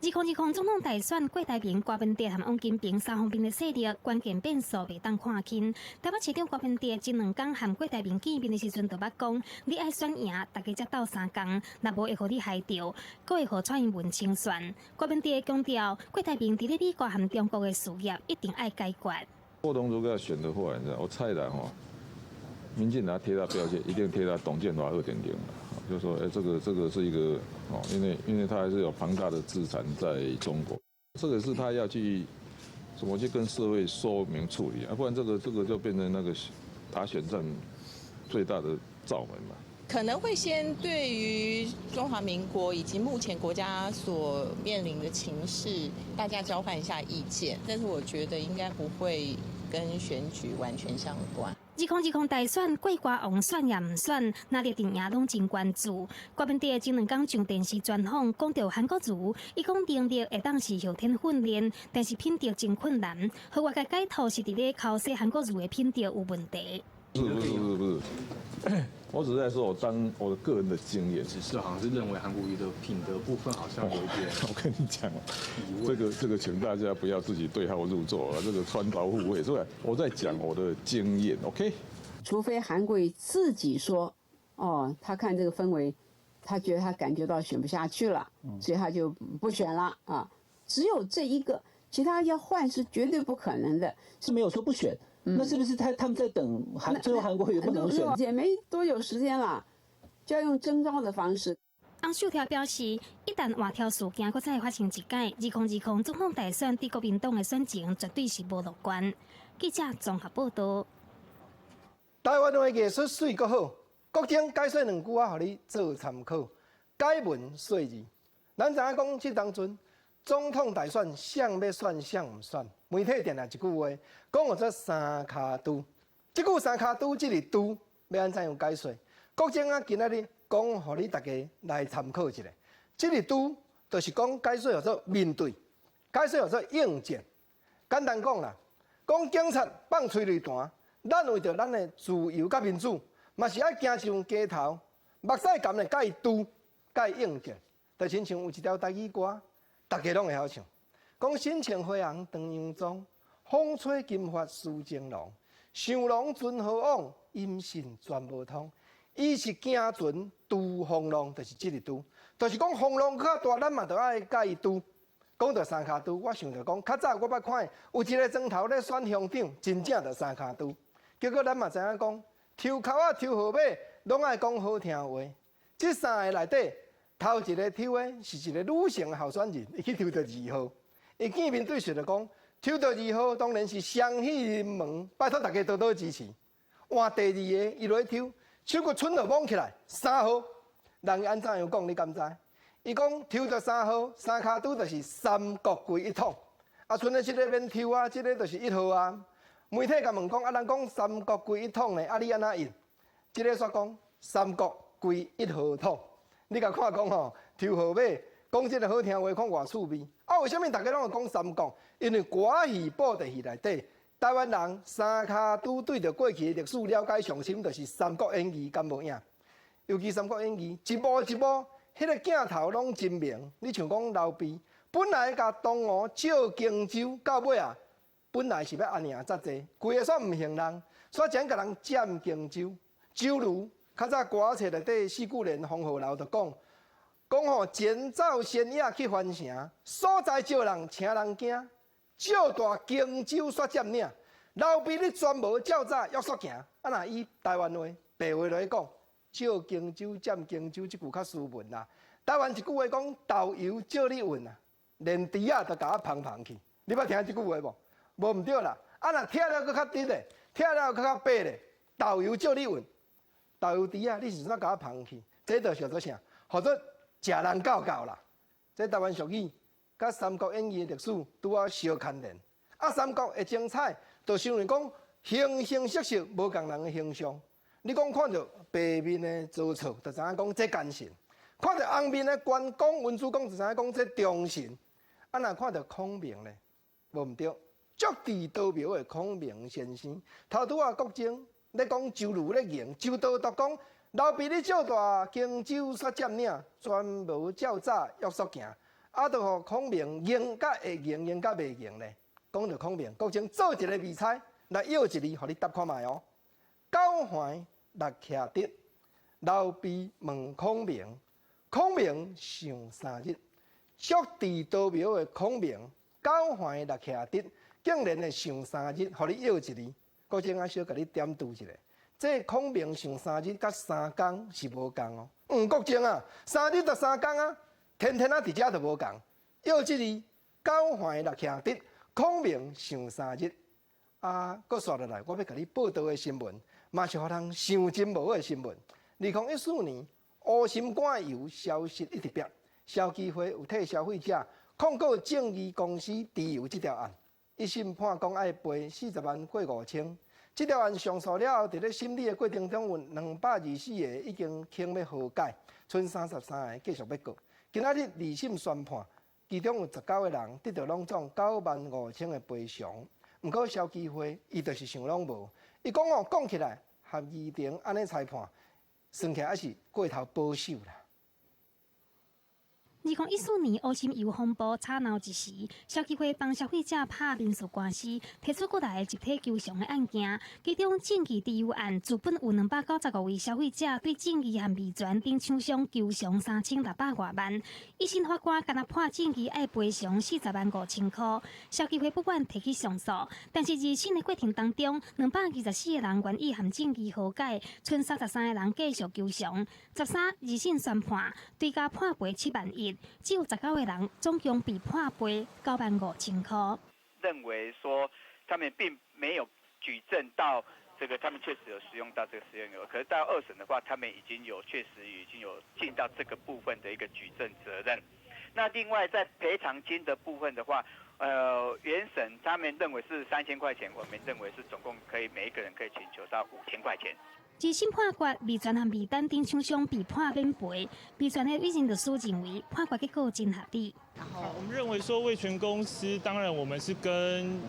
2020總統大選，郭台銘、柯文哲和王金平三方面的勢力，關鍵變數袂當看輕。台北市長柯文哲前兩工和郭台銘見面的時陣，就捌講：你愛選贏，大家才鬥相共，若無會予你害著，閣會予蔡英文清算。柯文哲強調，郭台銘佇咧美國和中國的事業一定愛解決。郭董如果要選的話，你知道我猜啦吼，民進黨貼他標籤，一定貼他董建華2.0。就說，哎，這個是一個哦，因為他還是有龐大的資產在中國，這個是他要去怎麼去跟社會說明處理啊，不然這個就變成那個打選戰最大的罩門嘛。可能會先對於中華民國以及目前國家所面臨的情勢，大家交換一下意見，但是我覺得應該不會跟選舉完全相關。2020大選，郭柯王選抑毋選，藍綠陣營攏真關注。郭文哲前兩工上電視專訪，講著韓國瑜，伊講能力會當是後天訓練，但是品德真困難。予外界解讀是佇咧剾洗韓國瑜的品德有問題。不是不是不是不是，我只是在說我當我的個人的經驗。只是好像是認為韓國瑜的品德部分好像有一點。我跟你講，這個請大家不要自己對號入座啊，這個穿鑿附會。所以我在講我的經驗，OK？除非韓國瑜自己說，哦，他看這個氛圍，他覺得他感覺到選不下去了，所以他就不選了啊。只有這一個，其他要換是絕對不可能的。是沒有說不選。那是不是他們在等韓最後韓國瑜不能選？也沒多久時間了，就要用徵召的方式。翁秀柱表示，一旦換柱事件閣再發生一擺，2020總統大選對國民黨的選情絕對是無樂觀。記者綜合報道。台灣的藝術媠閣好，國政解說兩句話，予你做參考。解文說字，咱知影講，這當陣總統大選，誰欲選，誰毋選？媒體定定一句話，講號做三跤豬。這句三跤豬，這个豬欲按怎樣解說？國政啊，今仔日講，予你大家來參考一下。這个豬就是講解說號做面對，解說號做應戰。簡單講啦，講警察放催淚彈，咱為著咱的自由佮民主，嘛是愛行上街頭，目屎含咧共伊揬，共伊應戰。就親像有一條台語歌，大家攏會曉唱，講身穿花紅長洋裝，風吹金髮似情郎，想郎船好往，音信全無通。伊是行船拄風浪，就是這个拄，就是講風浪較大，咱嘛著愛共伊拄。講著三跤豬，我想著講，較早我捌看有一個莊頭咧選鄉長，真正著三跤豬。結果咱嘛知影講，抽籤仔抽號碼，攏愛講好聽話。這三個內底，頭一個抽的是一個女性候選人，伊去抽著二號。伊見面對質就講，抽著二號當然是雙喜臨門，拜託大家多多支持。換第二個，伊落去抽，手閣伸就摸起來，三號。人按怎樣講？你敢知？伊講抽著三號，三跤豬就是三國歸一統。啊，賰咧這个免抽啊，這个就是一號啊。媒體共問講，啊，人講三國歸一統呢，啊，你按怎應？這个煞講三國歸一號統。你共看講吼，抽號碼，講這个好聽話，看偌趣味。啊，為啥物大家攏會講三國？因為歌仔戲布袋戲內底，台灣人三跤豬對著過去的歷史了解上深，就是《三國演義》敢無影？尤其《三國演義》一幕一幕，彼个鏡頭攏真明。你像講劉備，本來共東吳借荊州，到尾啊，本來是欲安營紮濟，規个煞毋還人，煞轉共人佔荊州。周瑜較早歌冊內底四句聯黃鶴樓就講，講吼前走仙野去樊城，所在招人請人驚，借大荊州煞佔領。劉備你全無照早約束行，啊若以台灣話白話來講，借荊州佔荊州這句較斯文啦。台灣一句話講，豆油借你運啊，連豬仔都共我捧捧去。你捌聽這句話無？無毋對啦。啊若聽了閣較直咧，聽了閣較白咧，豆油借你運，豆油豬仔，你是怎共我捧去？這就叫做啥？號做食人狗狗啦。這台灣俗語，佮《三國演義》的歷史拄好相牽連。啊，三國的精彩，就是因為講形形色色無仝人的形象。你講看著白面的曹操，就知影講這奸臣；看著紅面的關公、文殊公，就知影講這忠臣。啊，若看著孔明咧，無毋對，足智多謀的孔明先生。頭拄仔國政咧講周瑜咧贏，周道獨講劉備你借大荊州煞佔領，全無照早約束行。啊，就予孔明贏甲會贏，贏甲袂贏咧。講著孔明，國政做一个未猜，來要一字，予你答看覓哦。九環六徛直，劉備問孔明，孔明想三日，足智多謀的孔明，九環六徛直，竟然會想三日，予你要一字。國政啊，小共你點拄一下。這孔明想三日，佮三工是無仝哦。國政啊，三日就三工啊，天天啊佇遮就無仝。要這字，九環六徛直，孔明想三日。啊，閣煞落來，我欲共你報導的新聞，嘛是予人想真無的新聞。2014年，烏心肝油消息一直變，消基會有替消費者控告正義公司豬油這條案，一審判講愛賠40萬過5千。這條案上訴了後，佇咧審理的過程中，有224個已經傾欲和解，賰33个繼續欲告。今仔日二審宣判，其中有19個人得著攏總9萬5千的賠償。毋過消基會伊就是想攏無，伊講哦，講起來合議庭按呢裁判，算起來猶是過頭保守啦。 2014年烏心油風波吵鬧一時，消基會幫消費者拍民事官司，提出過來集體求償的案件。其中正義豬油案，自本有295位消費者對正義和味全等廠商求償3600外萬。一審法官干焦判正義愛賠償40萬5千箍，消基會不滿提起上訴，但是二審的過程當中，224個人願意和正義和解，賰33個人繼續求償。13二審宣判，追加判賠7萬1。只有19個人，總共被判賠9萬5千箍。認為說，他們並沒有舉證到這個，他們確實有使用到這個食用油。可是到二審的話，他們已經有確實已經有盡到這個部分的一個舉證責任。那另外在賠償金的部分的話，原審他們認為是3000塊錢，我們認為是總共可以每一個人可以請求到5000塊錢。二審判決，味全和味丹等廠商被判免賠。味全的委任律師認為判決結果真合理。我們認為說味全公司，當然我們是跟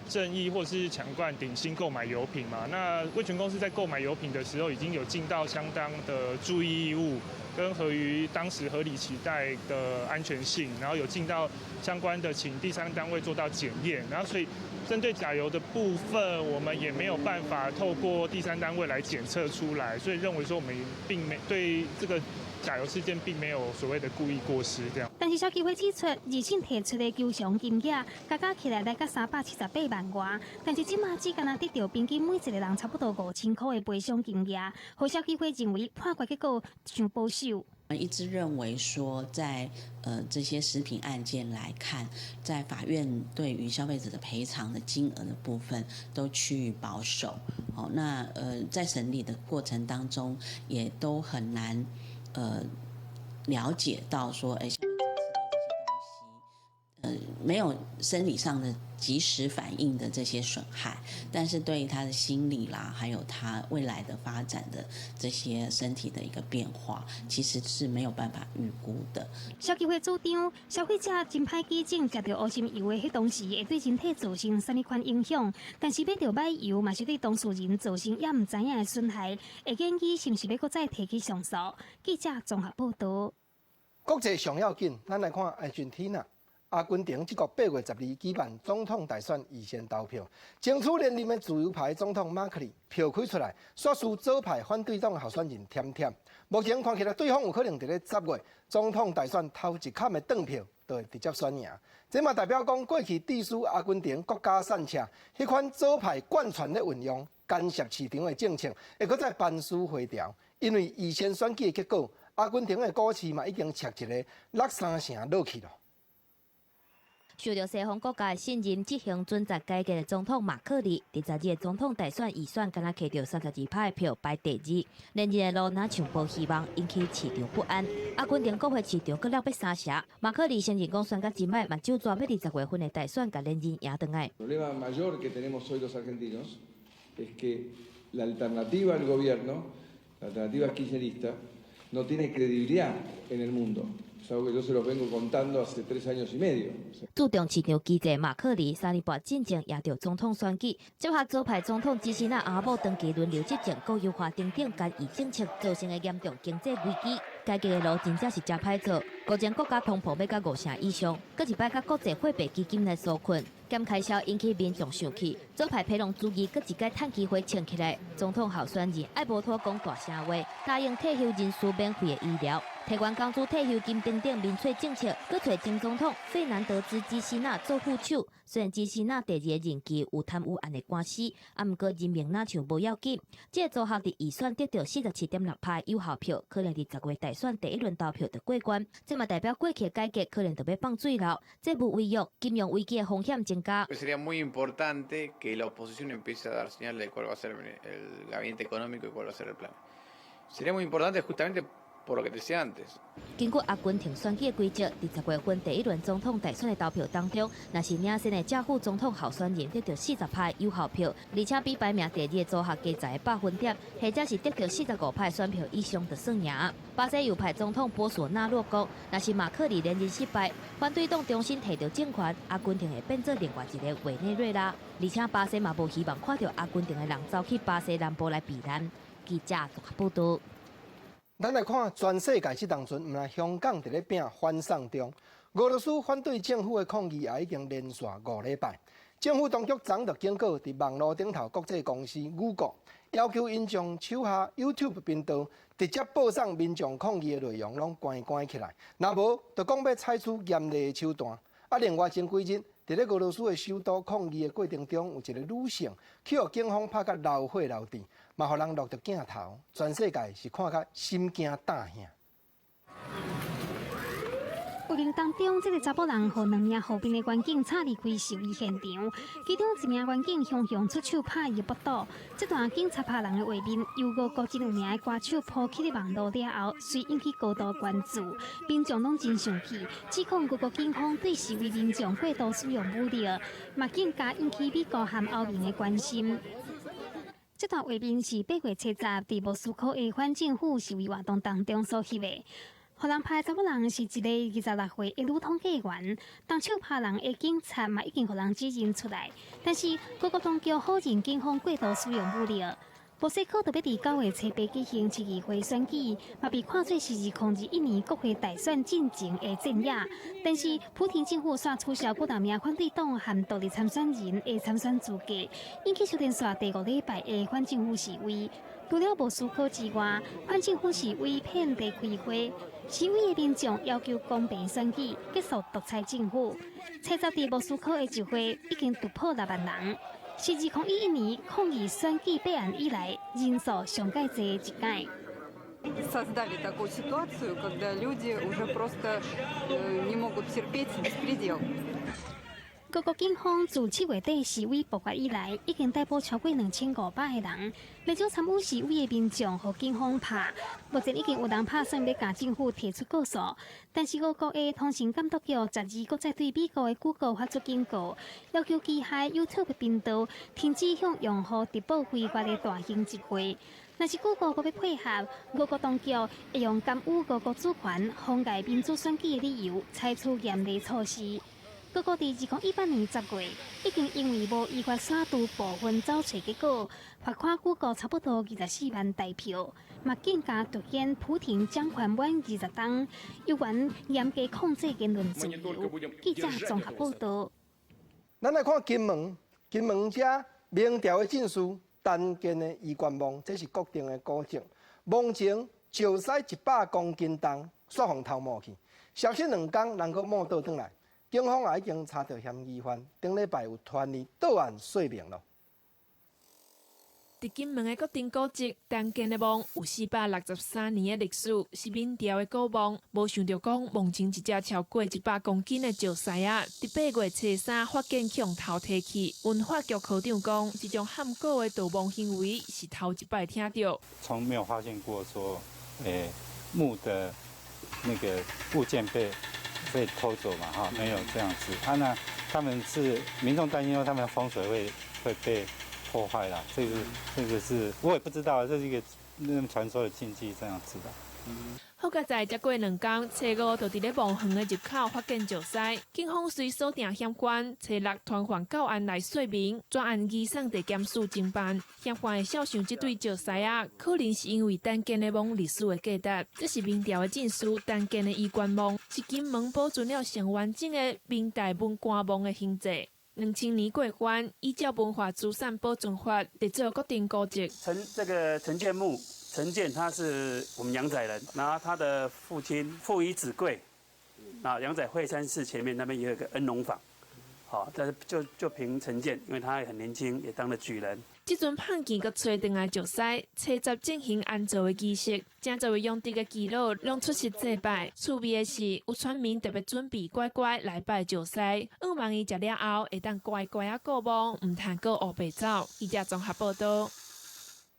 正義或是強冠鼎新購買油品嘛。那味全公司在購買油品的時候，已經有盡到相當的注意義務，跟合於當時合理期待的安全性，然後有盡到相關的請第三單位做到檢驗，然後所以針對假油的部分，我們也沒有辦法透過第三單位來檢測出來，所以認為說我們並沒對這個假油事件並沒有所謂的故意過失這樣。但是消基會指出，二審提出的求償金額加加起來來到378萬外，但是這馬只干焦得著平均每一個人差不多5000塊的賠償金額，予消基會認為判決結果傷保守。一直認為說在，在這些食品案件來看，在法院對於消費者的賠償的金額的部分都趨於保守。哦，那在審理的過程當中，也都很難了解到說，消費者吃到這些東西，沒有生理上的即時反應的這些損害，但是對於他的心理啦，還有他未來的發展的這些身體的一個變化，其實是沒有辦法預估的。消基會主張，消費者真歹舉證食著烏心油的彼當時會對人體造成啥物款影響，但是買著䆀油嘛是對當事人造成猶毋知影的損害，會建議是毋是欲閣再提起上訴。記者綜合報導。國際上要緊，咱來看阿根廷啊。阿根廷這國8月12舉辦總統大選預先投票，爭取連任的自由派總統馬克里票開出來，煞輸左派反對黨候選人添添。目前看起來，對方有可能佇咧10月總統大選頭一崁的轉票，就會直接選贏。這嘛代表講，過去致使阿根廷國家散赤，彼款左派貫穿咧運用干涉市場的政策，會閣再班師回朝。因為預先選舉的結果，阿根廷的股市嘛已經插一个六三成落去囉。受著西方國家的信任，執行準則改革的總統馬克里，佇十二總統大選預選，干焦摕著32%的票排第二，連任的路若像無希望，引起市場不安。阿根廷國會市場閣落欲三成，馬克里承認講選甲真䆀，嘛就抓欲佇10月份的大選共連任贏轉來。 El problema mayor que tenemos hoy los argentinos es que la alternativa al gobierno, la alternativa kirchnerista, no tiene credibilidad en el mundo. Es algo que yo se lo vengo contando hace 3 años y medio. 注重市場經濟馬克里3年半進前贏著總統選舉，接下左派總統基希納阿某長期輪流執政，國有化等等干預政策造成的嚴重經濟危機，改革的路真正是誠歹做。目前國家通膨欲到五成以上，閣一擺佮國際貨幣基金來紓困，減開銷引起民眾生氣。左派培隆主義閣一擺趁機會衝起來，總統候選人愛無妥講大聲話，答應退休人士免費的醫療。提懸工資退休金等等民粹政策，閣揣前總統費南德茲基希納做副手。雖然基希納第二个任期有貪污案的官司，啊，毋過人命若像無要緊。這個組合佇預選得著47.6%有效票，可能佇10月大選第一輪投票就過關。這嘛代表過去的改革可能就欲放水流，債務違約、金融危機的風險增加。 Sería muy importante que la oposición empiece a dar señales de cuál va a ser el gabinete económico y cuál va a ser el plan. Sería muy importante justamente por lo que decía antes。根據阿根廷選舉的規則，佇10月份第一輪總統大選的投票當中，若是領先的正副總統候選人得著40%有效票，而且比排名第二的組合加10個百分點，或者是得著45%選票以上就算贏。巴西右派總統波索納洛講，若是馬克里連任失敗，反對黨重新提著政權，阿根廷會變做另外一个委內瑞拉，而且巴西嘛無希望看著阿根廷的人走去巴西南部來避難。記者綜合報道。咱來看全世界這當陣，毋但香港佇咧拚反送中，俄羅斯反對政府的抗議也已經連續5禮拜。政府當局昨就警告，佇網路頂頭國際公司谷歌，要求𪜶將手下 YouTube 頻道直接播送民眾抗議的內容攏關關起來，若無就講欲採取嚴厲的手段。啊，另外前幾日，佇咧俄羅斯的首都抗議的過程中，有一个女性去予警方拍甲流血流滴，嘛予人錄著鏡頭，全世界是看甲心驚膽嚇。畫面當中，這个查埔人予兩名護邊的員警插離開示威現場，其中一名員警雄雄出手拍伊腹肚。這段警察拍人的畫面，由俄國真有名的歌手鋪起佇網路了後，隨引起高度關注，民眾攏真生氣，指控俄國警方對示威民眾過度使用武力，嘛更加引起美國和歐盟的關心。這段畫面是8月7日佇莫斯科的反政府示威活動當中所翕的。予人拍的查某人是一个26歲的女統計員，動手拍人的警察嘛已經予人指認出來，但是俄國當局否認警方過度使用武力。莫斯科特別佇9月7日舉行市議會選舉，嘛被看做是2021年國會大選進前的戰役。但是普廷政府煞取消幾若名反對黨和獨立參選人的參選資格，引起連續第五禮拜的反政府示威。除了莫斯科之外，反政府示威遍地開花。示威的民眾要求公平選舉，結束獨裁政府。七十佇莫斯科的集會已經突破6萬人，是2011年抗議選舉弊案以來人數上蓋濟的一擺。 Создали такую ситуацию, когда люди уже просто не могут терпеть беспредел. 俄國警方自7月底示威爆發以來，已經逮捕超過2500個人。袂少參與示威的民眾予警方拍，目前已經有人拍算欲共政府提出告訴。但是俄國的通訊監督局12閣再對美國的谷歌發出警告，要求旗下 YouTube 頻道停止向用戶直播非法的大型集會。若是谷歌無欲配合，俄國當局會用干預俄國主權、妨礙民主選舉的理由，採取嚴厲措施。俄國佇2018年10月，已經因為無依法刪除部分走揣結果，罰款谷歌差不多24萬台票，嘛更加凸顯普廷掌權滿20冬，猶原嚴格控制言論自由。記者綜合報道。咱來看金門，金門遮明朝的進士陳建的衣冠墓，這是國定的古蹟。墓前石屎100公斤重，煞予偷摸去。消失2工，人閣摸倒轉來。警方也已經查著嫌疑犯，頂禮拜有傳伊到案說明囉。佇金門的國定古蹟陳建的墓有463年的歷史，是明朝的古墓。無想著講墓前一隻超過100公斤的石獅仔，佇8月初三發現予人偷提去。文化局科長講，這種撼古的盜墓行為是頭一擺聽著。從沒有發現過說，墓的那個物件被偷走嘛？哈，沒有這樣子。啊，那他們是民眾擔心說他們風水會被破壞啦。這個是我也不知道，這是一個那傳說的禁忌這樣子的。好佳哉，才過兩工，初五就佇咧墓園的入口發現石獅，警方隨鎖定嫌犯，初六傳喚到案來說明，轉案移送地檢署偵辦。嫌犯的肖像這對石獅仔，可能是因為陳建的墓歷史的價值。這是明朝的進士陳建的衣冠墓，是金門保存了上完整的明代文官墓的形制。2000年過番，依照文化資產保存法，列做國定古蹟。陳這個陳建墓，陳建他是我們陽仔人，然後他的父親父以子貴，啊，陽仔惠山寺前面那邊也有個恩隆坊，好，但是就憑陳建，因為他也很年輕，也當了舉人。這陣胖見閣揣轉來石獅，初十進行安葬的儀式，誠濟位當地的耆老攏出席祭拜。趣味的是，有村民特別準備乖乖來拜石獅，向望伊食了後會當乖乖仔顧墓，毋通閣烏白走。記者綜合報道。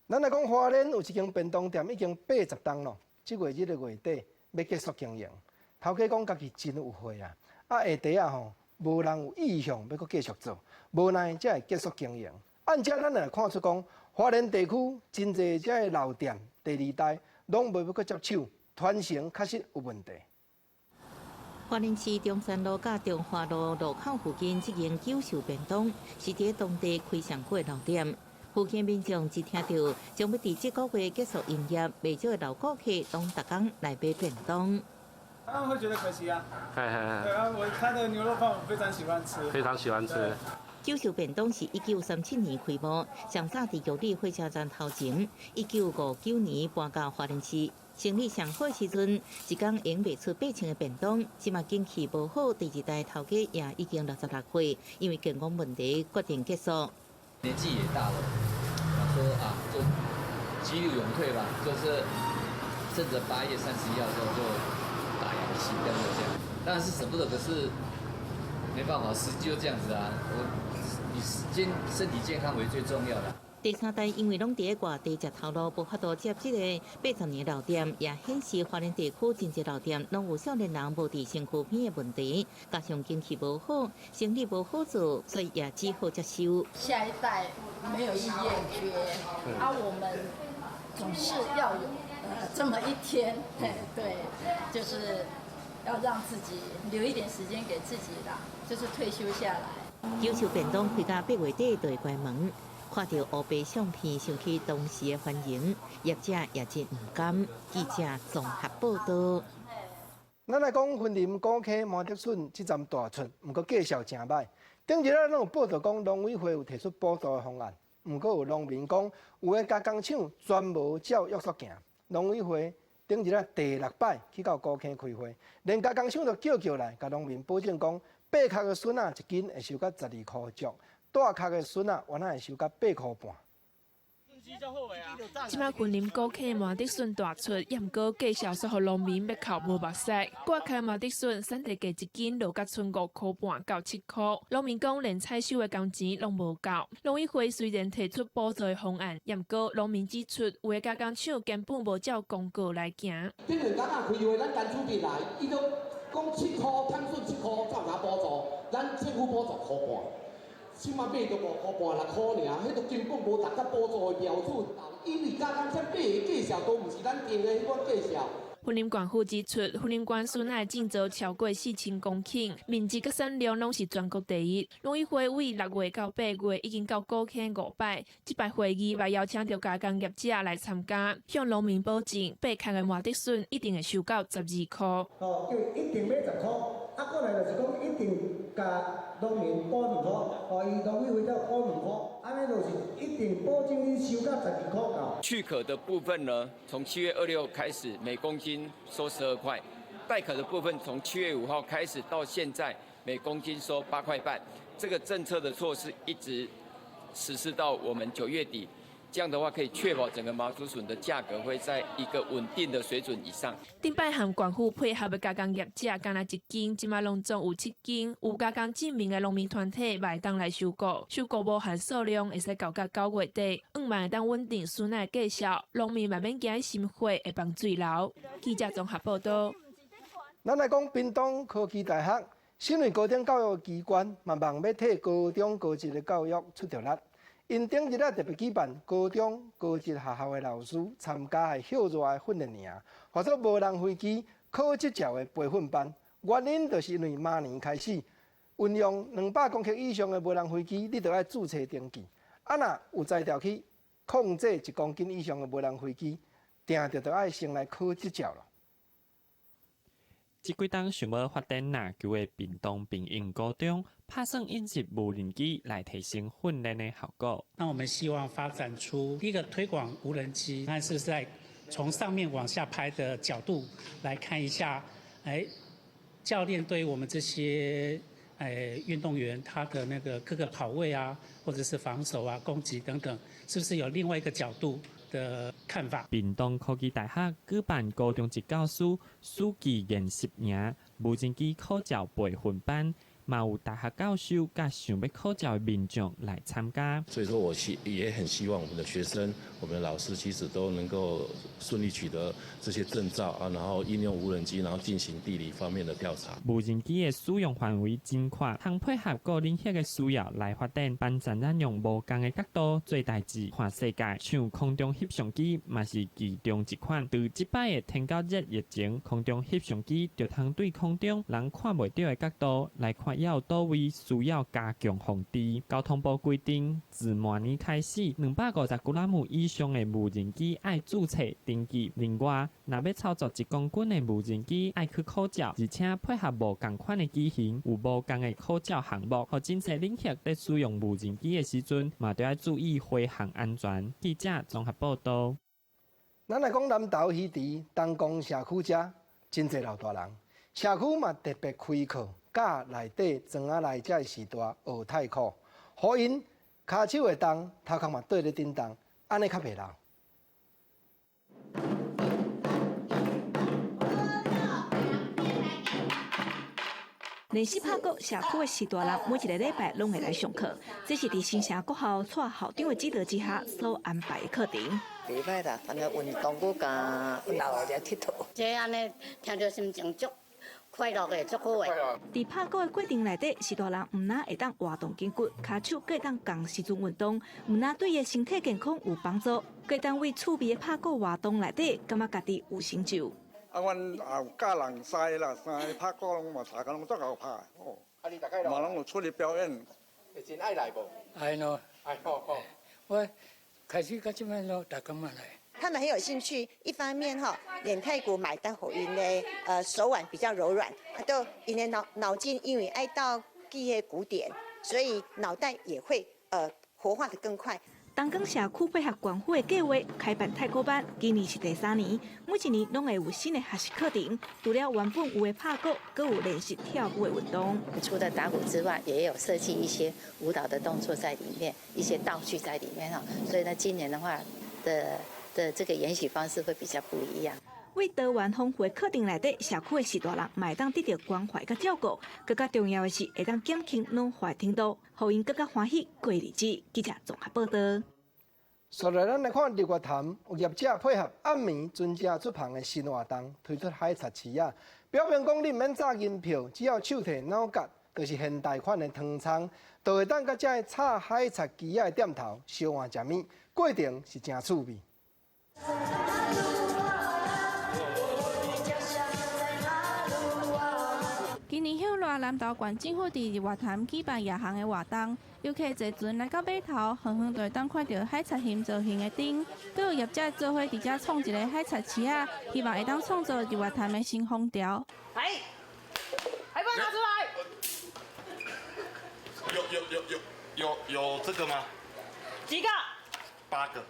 咱來講花蓮有一間便當店已經80冬咯，這月這個月底欲結束經營。頭家講家己真有悔啊，啊下底啊吼，無人有意向欲閣繼續做，無奈才會結束經營。按這咱來看出講，花蓮地區真濟這个老店第二代攏袂欲閣接手，傳承確實有問題。花蓮市中山路佮中華路路口附近這間九壽便當，是佇當地開上久的老店。附近民眾一聽著將欲佇這個月結束營業，袂少的老顧客攏逐工來買便當。當然會覺得可惜啊。對啊，我他的牛肉飯我非常喜歡吃。非常喜歡吃。九壽便當是1937年開幕，上早佇玉里火車站頭前。1959年搬到花蓮市，生意上好時陣，一工會賣出8000個便當。這馬景氣無好，第二代頭家也已經66歲，因為健康問題決定結束。年紀也大了，想說啊，就急流勇退吧，就是趁着8月31號時候就打烊熄燈了這樣。當然是捨不得，可是沒辦法，時機就這樣子啊。我以健身體健康為最重要的。第三代因為攏佇外地食頭路，無法度接這個80年老店，也顯示花蓮地區真濟老店攏有少年人無佇身軀邊的問題，加上經濟無好，生意無好做，所以也只好接受。下一代沒有意願接，啊，我們總是要有這麼一天，對，就是要讓自己留一點時間給自己啦，就是退休下來。九壽便當開到8月底就會關門。看著烏白相片，想起當時的繁榮，業者也真毋甘。記者綜合報道。咱來講雲林古坑麻竹筍這站大出，毋過價數誠䆀。頂日仔攏有報道講，農委會有提出補助的方案，毋過有農民講，有的加工廠全無照約束行。農委會頂日仔第六擺去到古坑開會，連加工廠都叫叫來，共農民保證講，白殼的筍仔一斤會收到12箍足。大殼的筍仔，原來會收到8箍半。這擺雲林古坑麻竹筍大出，也毋過價數煞予農民欲哭無目屎。割開麻竹筍，產地價一斤落甲賰5箍半到7箍。農民講，連採收的工錢攏無夠。農委會雖然提出補助的方案，也毋過農民指出，有的加工廠根本無照公告來行。頂兩工仔開會，咱陳主任來，伊都講7箍，探筍7箍，才有通補助，咱政府補助箍半。這馬買著5箍半6箍爾，彼都根本無達到補助的標準。因為加工廠買的價數都毋是咱定的彼款價數。雲林縣府指出，雲林縣筍仔種植超過4000公頃，面積佮產量攏是全國第一。農委會為6月到8月已經到古坑五擺，這擺會議嘛邀請著加工業者來參加，向農民保證，白殼的麻竹筍一定會收到12箍。哦，叫一定買十箍，啊，過來就是講一定共農民補2箍，哦，伊農委會才補2箍，按呢就是一定保證你收到12箍夠。去殼的部分呢，從7月26開始，每公斤收12塊；帶殼的部分，從7月5號開始到現在，每公斤收8塊半。這個政策的措施一直實施到我們9月底，這樣的話可以確保整個麻竹筍的價格會在一個穩定的水準以上。頂擺和縣府配合的加工業者，干焦一間，這馬攏總有七間有加工證明的農民團體，嘛會當來收購。收購無限數量，會使到甲9月底，向望會當穩定筍仔的價數，農民嘛免驚心火會放水流。記者綜合報道。咱來講，屏東科技大學身為高等教育機關，嘛望欲替高中高職的教育出著力。𪜶頂日仔特別舉辦高中、高職學校的老師參加的歇熱的訓練營，號做無人飛機考執照的培訓班。原因就是因為明年開始運用200公克以上的無人飛機，你著愛註冊登記。啊，若有才調去控制1公斤以上的無人飛機，定著著愛先來考執照咯。這幾冬想欲發展籃球的屏東平應高中，拍算引入無人機來提升訓練的效果。那我們希望發展出一個推廣無人機，看是在從上面往下拍的角度來看一下，教練對於我們這些運動員他的那個各個跑位啊，或者是防守啊、攻擊等等，是不是有另外一個角度的看法？屏東科技大學舉辦高中職教師暑期研習營，無人機考照培訓班，嘛有大學教授佮想欲考照的民眾來參加。所以說我也很希望我們的學生、我們的老師其實都能夠順利取得這些證照啊，然後應用無人機，然後進行地理方面的調查。無人機的使用範圍真闊，通配合各領域的需要來發展。幫助咱用無仝的角度做代誌，看世界。像空中翕相機嘛是其中一款。佇這擺的天狗熱疫情，空中翕相機就通對空中人看袂著的角度來看，猶有佗位需要加強防治。交通部規定，自明年開始，250公克以上的無人機愛註冊登記。另外，若欲操作1公斤的無人機，愛去考照，而且配合無仝款的機型，有無仝的考照項目。予真濟領域佇使用無人機的時陣，嘛著愛注意飛行安全。記者綜合報導。咱來講南投魚池東光社區遮真濟老大人，社區嘛特別開課，教內底莊仔內遮的序大學太鼓，予𪜶跤手會動，頭殼嘛綴咧振動，按呢較袂老。練習拍鼓社區的序大人，每一个禮拜攏會來上課。這是佇新城國校蔡校長的指導之下所安排的課程。袂歹啦，反正運動閣佮老來𨑨迌。這按呢聽著心情足快樂的，足好的。佇拍鼓的過程內底，序大人毋但會當活動筋骨，跤手閣會當仝時陣運動，毋但對伊的身體健康有幫助，閣會當為趣味的拍鼓活動內底，感覺家己有成就。啊，阮也有教人三个啦，三个拍鼓攏嘛，大家攏足𠢕拍的哦。啊，你大概嘛攏有出去表演。會真愛來無？愛喏。愛吼吼。我開始到這擺咯，逐工嘛來。他們很有興趣，一方面哈練太鼓買單予𪜶的手腕比較柔軟，啊都𪜶的腦筋因為愛鬥記彼鼓點，所以腦袋也會活化得更快。東港社區配合縣府的計劃，開辦太鼓班，今年是第三年，每一年攏會有新的學習課程。除了原本有的拍鼓，閣有練習跳舞的運動。除了打鼓之外，也有設計一些舞蹈的動作在裡面，一些道具在裡面。所以呢，今年的話的這個研習方式會比較不一樣。為多元豐富的課程內底，社區的序大人嘛會當得著關懷佮照顧，閣較重要的是會當減輕老化程度，予𪜶閣較歡喜過日子。記者綜合報導。紲來，咱來看日月潭有業者配合暗暝船隻出航的新活動，推出海賊匙仔，表明講你毋免紮銀票，只要手提腦殼，就是現代款的糖蔥，就會當佮這个插海賊旗仔的店頭相換食物，過程是誠趣味。今年歇熱，南投縣政府佇日月潭舉辦夜航的活動，遊客坐船來到碼頭，遠遠就會當看著海賊形造型的燈，閣有業者做伙佇遮創一个海賊匙仔，希望會當創造日月潭的新風潮。來，海報拿出來。有這個嗎？幾個？8個。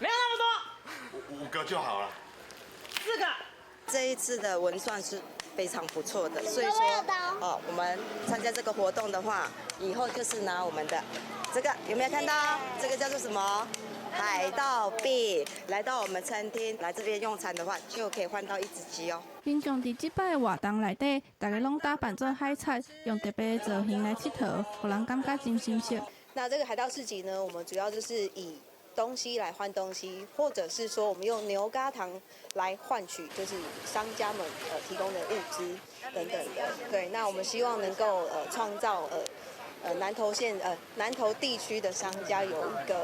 沒有那麼多。5個就好了。4個。這一次的文創是非常不錯的，所以說，哦，我們參加這個活動的話，以後就是拿我們的這個，有沒有看到？這個叫做什麼？海盜幣。來到我們餐廳來這邊用餐的話，就可以換到一隻雞哦。民眾佇這擺的活動內底，大家攏打扮做海賊，用特別的造型來𨑨迌，予人感覺真新鮮。那這個海盜市集呢，我們主要就是以東西來換東西，或者是說我們用牛軋糖來換取，就是商家們提供的物資等等的。對，那我們希望能夠創造南投縣南投地區的商家有一個，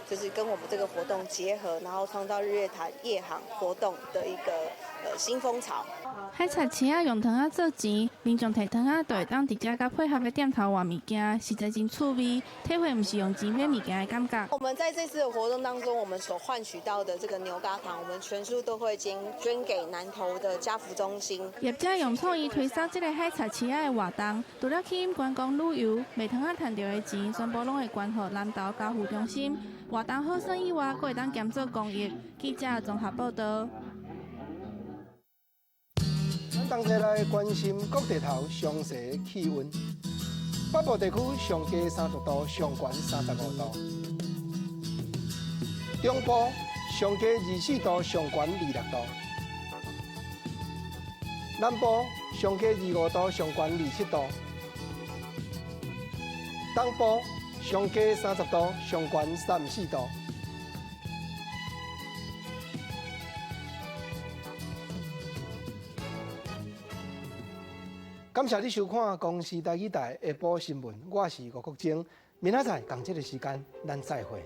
就是跟我們這個活動結合，然後創造日月潭夜航活動的一個新風潮。海賊星仔用糖仔做錢，民眾提糖仔就會當直接佮配合的店頭換物件，實在真趣味，體會毋是用錢買物件的感覺。我們在這次的活動當中，我們所換取到的這個牛軋糖，我們全數都會捐捐給南投的家扶中心。業者用創意推銷這個海賊星仔的活動，除了吸引觀光旅遊，賣糖仔賺著的錢，全部攏會捐予南投家扶中心。活動好耍以外，閣會當兼做公益。記者綜合報道。咱同齊來關心各地頭詳細氣溫。北部地區上低30度，上懸35度。中部上低24度，上懸26度。南部上低25度，上懸27度。東部上低30度，上懸34度。感謝你收看公視台語台下晡新聞，我是吳國楨，明仔載仝這个時間，咱再會。